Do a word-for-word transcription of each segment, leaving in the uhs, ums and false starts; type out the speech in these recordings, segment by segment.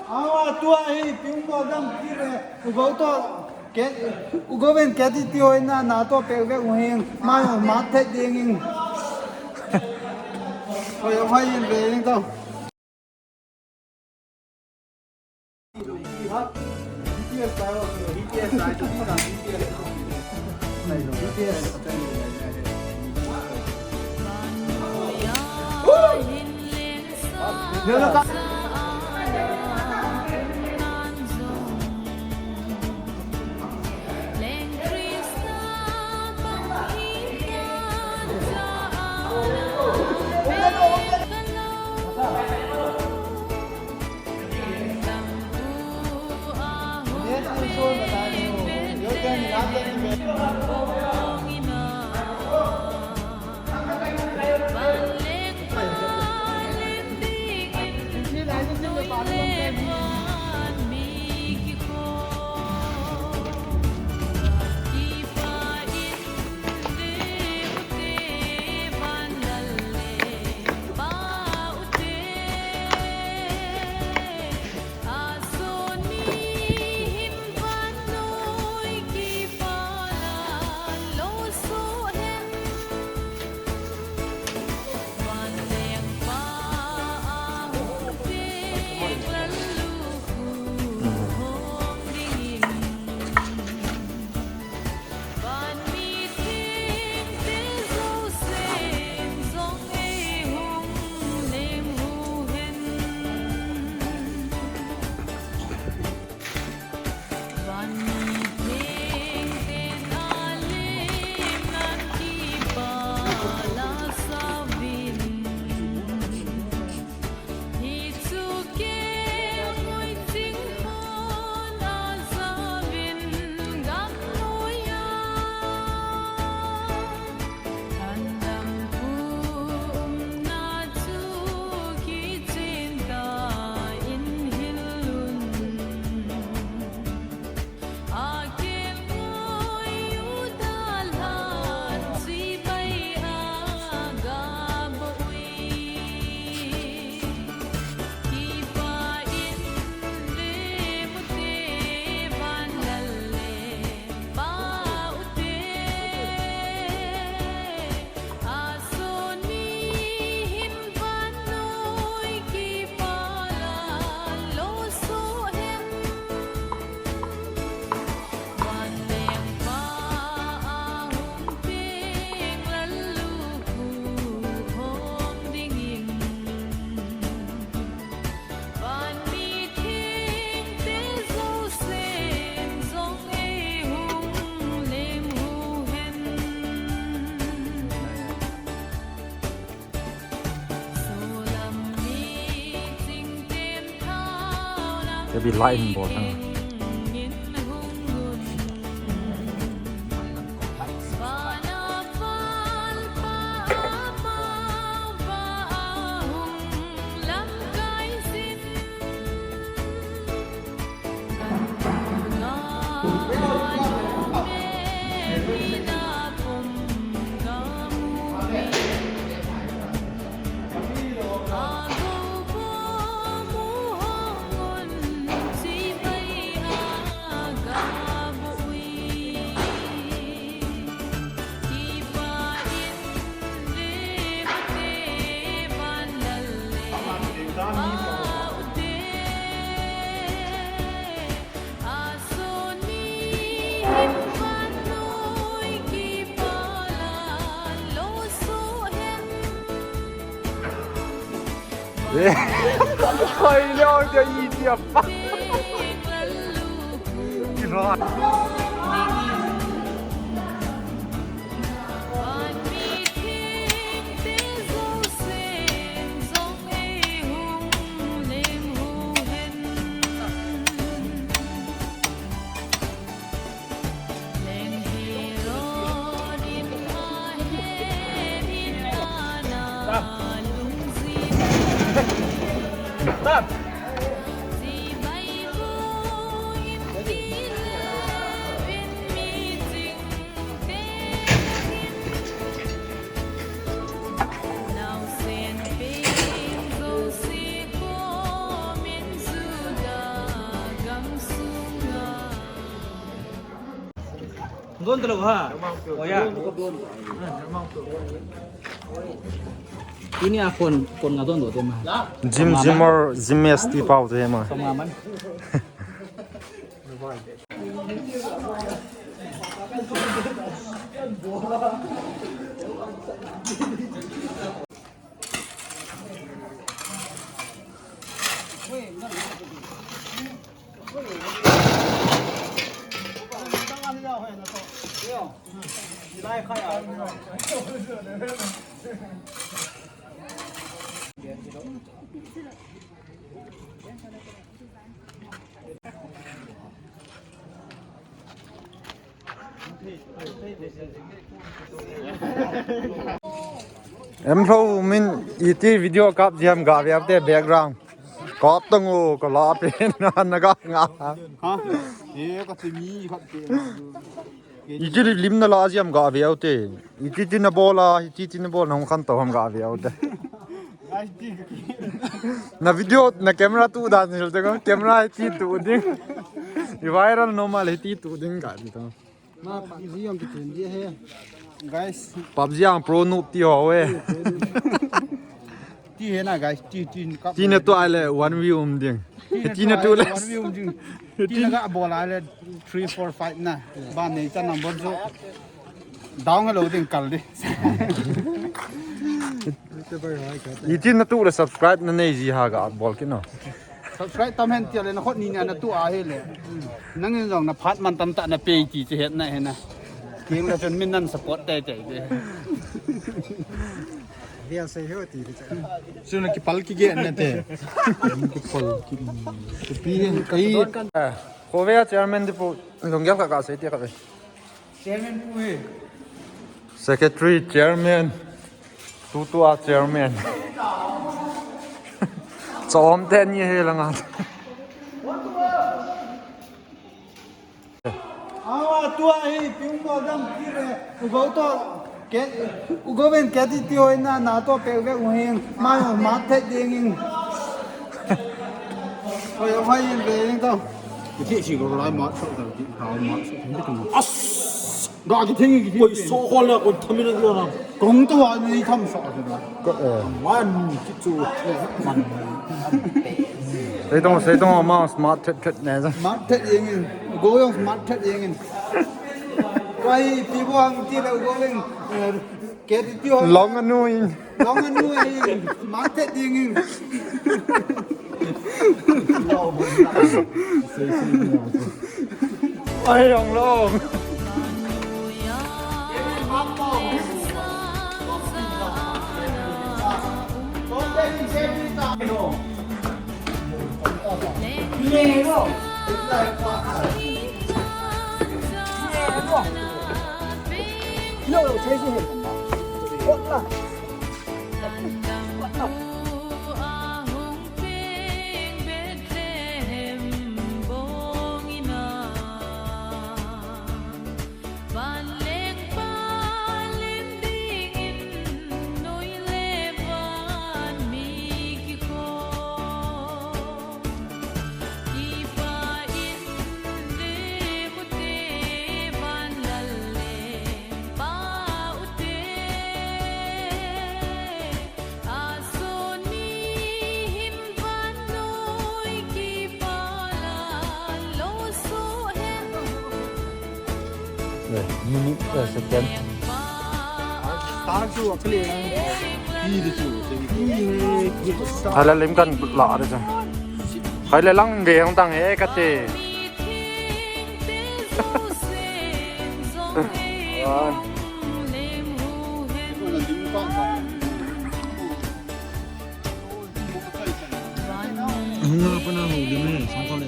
Awa, tua hi, piung ko dam kire. Ugo to, ke, ugo ven ke ti ti hoi na, na to pe ve u hing. Mai o ma the ding hing. Hoi, hoi in ve hing to. Ka bi lai in bol thang. Hoi lo de i dia pa. Ki ro. Don talo ha. Oh ya. Ini akon kon ngadon do tema. Jim Jimmer Jim S T pau te ma. Som ngaman. Em lou min iti video kap jam ga ve te background. Kap tang o ka la pe na na ga nga. Ha? E ka ti mi khat pe. Iti lim na la jam ga ve te. Iti ti na bola, iti ti na bola hung khan to ham ga ve te. Na video, na camera tu dan hil te, camera ti tu ding. I viral normal ti tu ding ka ti to. Ma PUBG jong kitin di he. Guys, PUBG ang pro noob ti ho e. Ti he na guys, ti ti ka. Ti na tu ai le one view um ding. Ti na tu le one view um ding. Ti na ga bol ai le three four five na. Ba nei ta number jo. Down hello ding kal di. Iti na tu le subscribe na nei ji ha ga bol kit no. Subscribe tam hen tia le na khot ni na tu a he le. Nang in jong na phat man tam ta na pe ti che het na he na. King la chun min nan support tai tai de. Vial sei ho ti de. Su na kipal ki ge na te. Kipal ki. Su pi hen kai. Ko ve chairman di po lunggel ka ka sei ti ka ve. Chairman pu hi. Secretary, chairman. Tutu a chairman. Chom te ni he langa. Awa tua hi piung ko dam kire. U go to ke u go ven ke ti ti hoi na na to pe ve u hin. Ma ma the ding in. Hoi hoi in ve in to. Ki si ko lai ma so ta ki ta ma so. As. Ga kitheng kitheng. Koi so khol le koi thamin a kona. Kong to wa ni tham so ta. Ko, eh. Man ki chu man. Sei tong, sei tong ma smart thet thet ne. Smart thet yeng in. Go yong smart thet yeng in. Wai pi bo ang ti le go yeng. Ke ti ti ho. Long anu in. Long anu in. Smart thet yeng in. Ai, ong long. Minute, eh, second. Hala lim kan la de. Hai le lang de hong tang he ka te. Hung nga pa na ho lim e, sang ko le.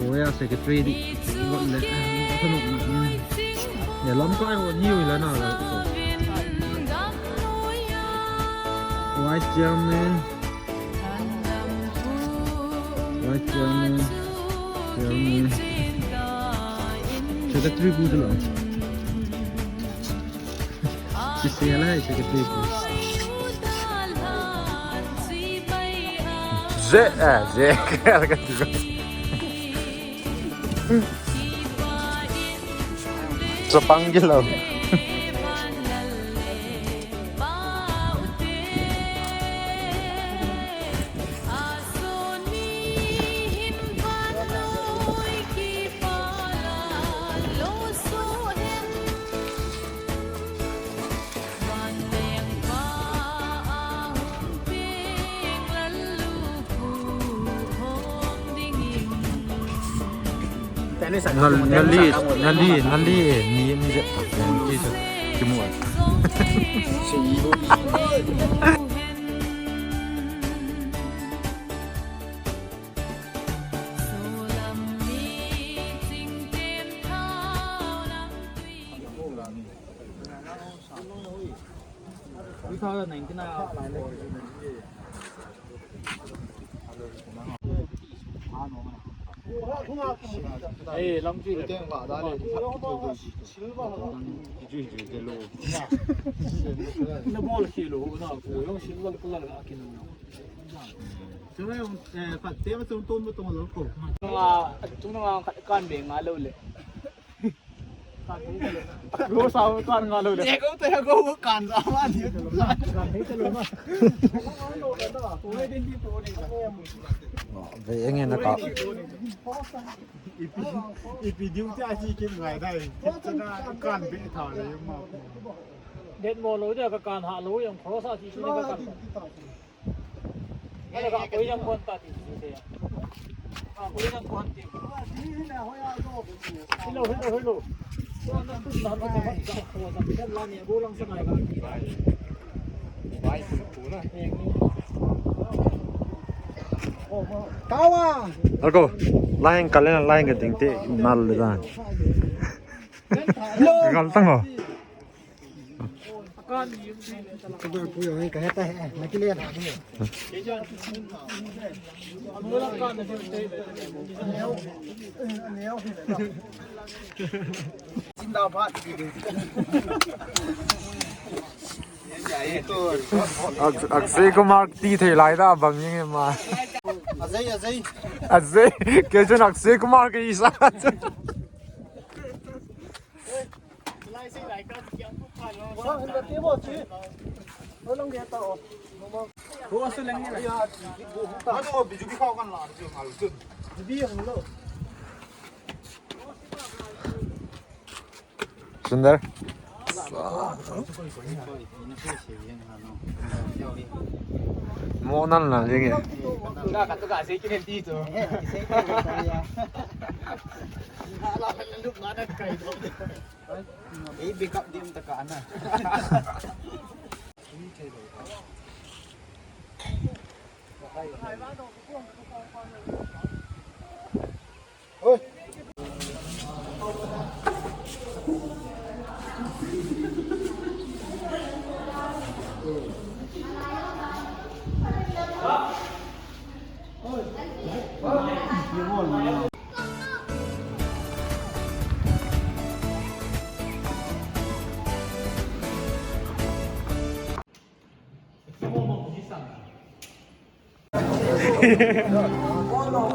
Ko ya secretary di, ko le, ko no na. Ya lam kai ho ni wi la na la. Vice chairman. Vice chairman, chairman. Secretary pu tu lo. Sisi ala hai secretary pu. Ze, eh, ze. Chapang gilo. Nal-, nali, nali, nali, ni, ni je, ki je, ki mu. Two thousand nineteen a. Eh, lam chui le. Chui, chui, chui, lo. Na bol khi lo, na ko, yung silver color ka kin. Chui, yung, eh, pat, te ba tung, tung, tung, lo ko. Nga, tung nga, kan be nga lo le. Go sa kan nga lo le. Ye go te go kan sa ma ni. Ve eng e na ka. Ipi, ipi diu te a chi kim ngai dai. Chana kan be tha le ma. Det mo lo de ka kan ha lo yang cross a chi chi ka kan. Hello, hello. Hello. Line ka le line ka ding te nal le dan. Hello. Gal tang ho. Ak-, Akshay Kumar ti thei lai da bang yeng ma. Ajay, Ajay. Ajay, ke chen Akshay Kumar ke isa. Sundar. Mo nan na jing e. Ka ka tu ka sei kinen ti tu. Ei, pick up dim ta ka na.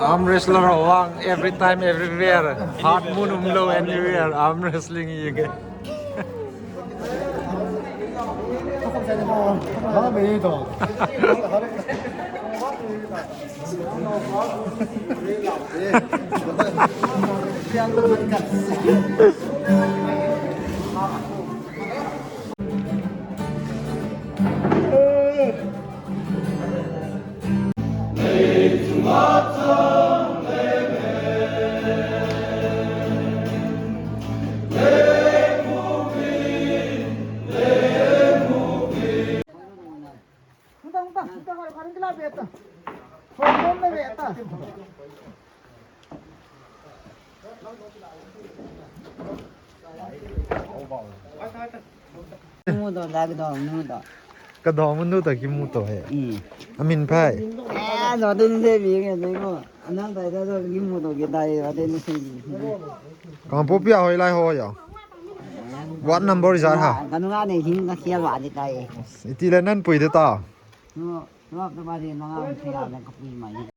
Arm wrestler ho vang, every time, everywhere. Heart mun um lou anywhere. Arm wrestling hi ke. Kimu to, la kimu to. Ka do mun do ta kimu to he. Hmm. Amin phai. Eh, do tin se bi nge se ko. Anang tai ta do kimu to ke tai, do tin se bi. Kangpokpi a hoilai ho ya. What number is that ha? Ka nunga ne hing ka khia wa ni tai. Iti le nan pui de ta. No. Lap na ba di na nga thei a lang ka pui mai.